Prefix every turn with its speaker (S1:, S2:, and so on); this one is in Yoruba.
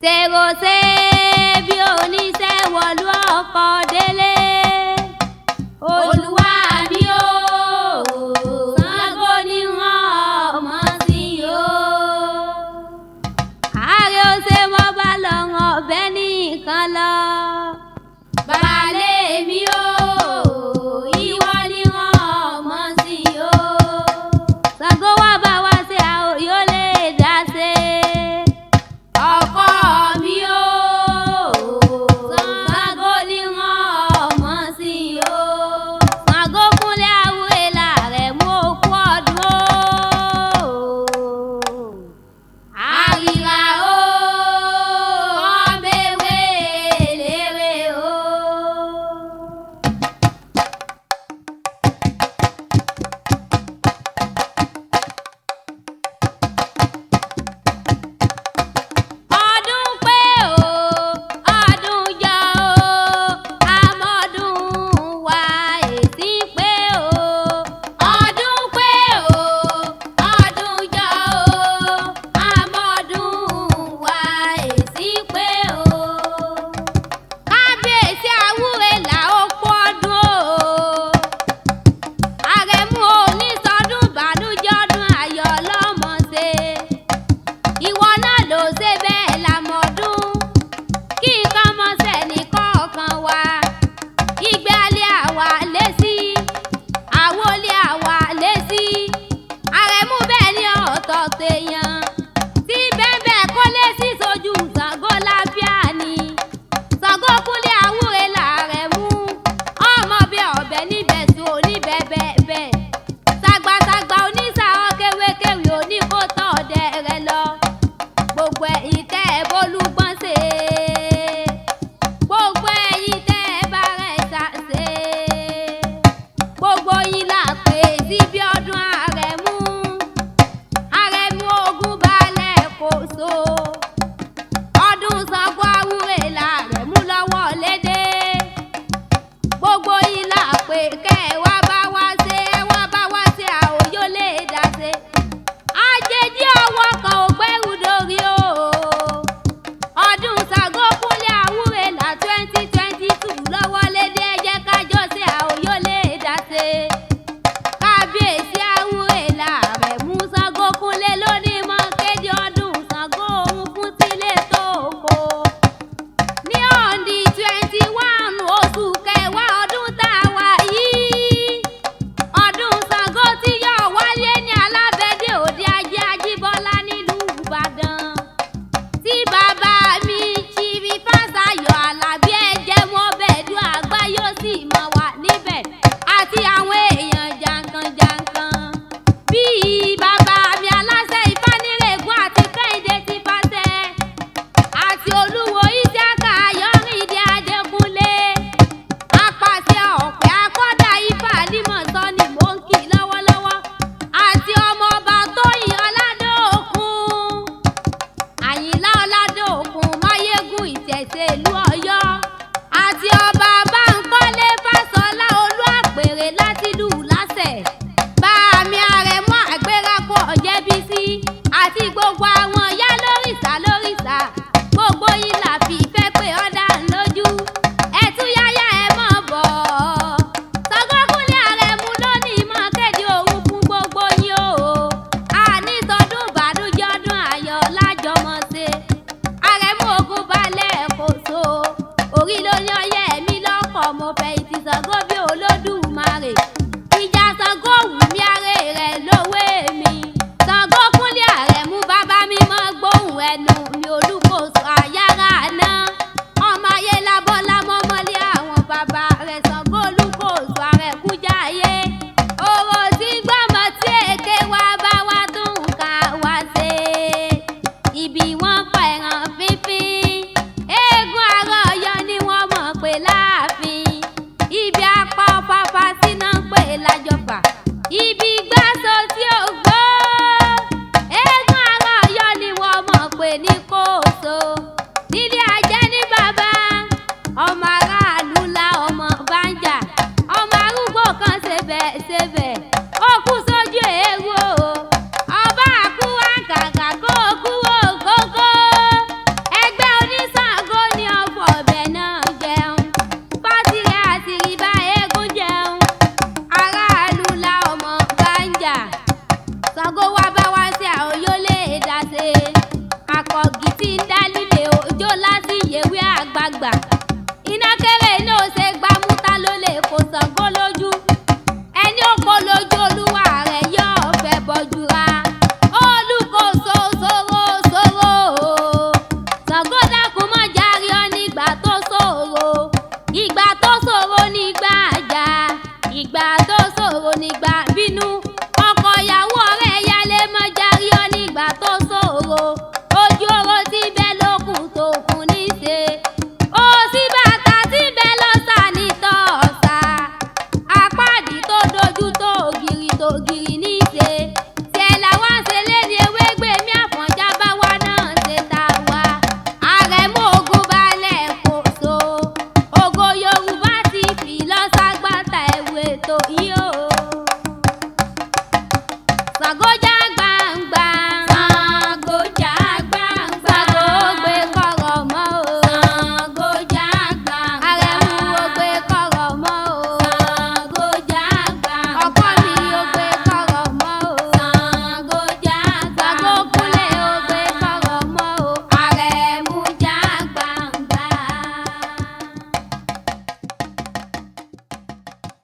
S1: Ṣèròṣe bí oníṣẹ́ wọ̀lú ọkọ̀ délé. Olúwa mi o, Ṣàngó ni wọ́n mọ̀ sí o. Ààrẹ ó ṣe mọ́ bá lọ́wọ́ ọbẹ̀ nìkan lọ. Baálé mi o, ìwọ ni wọ́n mọ̀ sí o. Ṣàngó wá bá wa ṣe àwọn yóò lè dá ṣe. Ọkọ mi o, Ṣàngó ni wọ́n mọ̀ sí o. Ṣàngó kúnlẹ̀ àwúrẹ́ làrẹ̀ mú òkú ọdún o. Àrìrà o, ọmọ ewé lérè o. Ọdún pé o, ọdún jọ o, àmọ́dún wa èsì pé o. Ọdún pé o, ọdún jọ o, àmọ́dún wa èsì pé o. Kábíyèsí àwúre là ó kú ọdún o. Àrẹ̀mú onísọdún bànújẹ́ ọdún ayọ̀ lọ́mọ ṣe. Ìwọ náà ló ṣe bẹ́ẹ̀ lámọ̀dún. Kí nǹkan mọ̀ sẹ́ni kọ̀ọ̀kan wa. Ìgbé alẹ́ àwa lé sí. Àwọlé àwa lé sí. Àrẹ̀mú bẹ́ẹ̀ ni ọ̀tọ̀ tèèyàn. Tí bẹ́ẹ̀ kó lé sí sojú Ṣàngó láfíà ni. Ṣàngó kúnlé àwúre làrẹ̀mú. Ọmọ bíi ọ̀bẹ níbẹ̀ sùn oníbẹ̀bẹ̀bẹ̀. Tàgbàtàgbà onísàá kéwékéwé oníkótó ọdẹ rẹ lọ. Gbogbo ẹ̀yin tẹ́ ẹ bólúgbọ́n ṣe. Gbogbo ẹ̀yin tẹ́ ẹ bá rẹ̀ ṣà ṣe. Gbogbo yín là pè síbi ọdún Àrẹ̀mú. Àrẹ̀mú ogun balẹ̀ kò so. Ọdún Ṣàngó àwúre làrẹ̀mú lọ́wọ́ lédè. Gbogbo yín là pè kẹ́ ẹ wá bá wa ṣe, ẹ wá bá wa ṣe, àwòyó lè dá ṣe. Àjèjì ọwọ́ kan ò gbẹ́rù dórí o. Ọdún Ṣàngó kúnlé àwúre là 2022 lọ́wọ́ lédè, ẹ jẹ́ ká jọ ṣe, àwòyó lè dá ṣe. Kábíyèsí àwúre là Àrẹ̀mú Ṣàngó kúnlé lónìí mọ́ kéde ọdún Ṣàngó òun fún tílé tó kó. Ní on the 21 oṣù kẹwàá ọdún tá a wà yìí. Ọdún Ṣàngó tí yóò wáyé ní Alábẹ́dẹ́ òde ajé Ajíbọ́lá nílùú Ìbàdàn. Tí bàbá mi Chief Fásayọ̀ Àlàbí ẹ̀jẹ̀ mọ́ bẹ̀ẹ́dún àgbáyé ó sì máa wà níbẹ̀. Àti àwọn èèyàn jàǹkànjàǹkàn. Bíi bàbá mi aláṣẹ Ìfánírègún àti Kẹ́hìndé ti fàṣẹ. Àti Olúwo Ìsíákà Ayọ̀rìndé Adékúnlé. Apàṣẹ ọ̀pẹ akọ́dà Ifá Límọ̀sán ni mò ń kí lọ́wọ́lọ́wọ́. Àti ọmọọba Tóyìn Ọládòkun. Àyìnlá Ọládòkun Máyégún Ìtẹ̀sẹ̀ ìlú Ọ̀yọ́. Àti ọba Báńkọ́lé Fásọlá Olúàpèrè láti ìlú Lásẹ̀. Báàmí Àrẹ̀mú Àgbérakò Ọ̀jẹ̀bísí àti gbogbo àwọn ìyá lórìṣà lórìṣà. Gbogbo yín là fi ìfẹ́ pé ọ̀dà ń lójú. Ẹ̀túyáyá ẹ mọ̀ bọ̀. Ṣàngó kúnlé Àrẹ̀mú lónìí mọ̀ kéde òun fún gbogbo yín o. Àní tọdún bànújẹ́ ọdún ayọ̀ lájọmọ̀ ṣe. Àrẹ̀mú ogun balẹ̀ kò so. Orí ló ní ọyẹ́ mi lọ́kọ̀ mo fẹ̀yìntì Ṣàngó.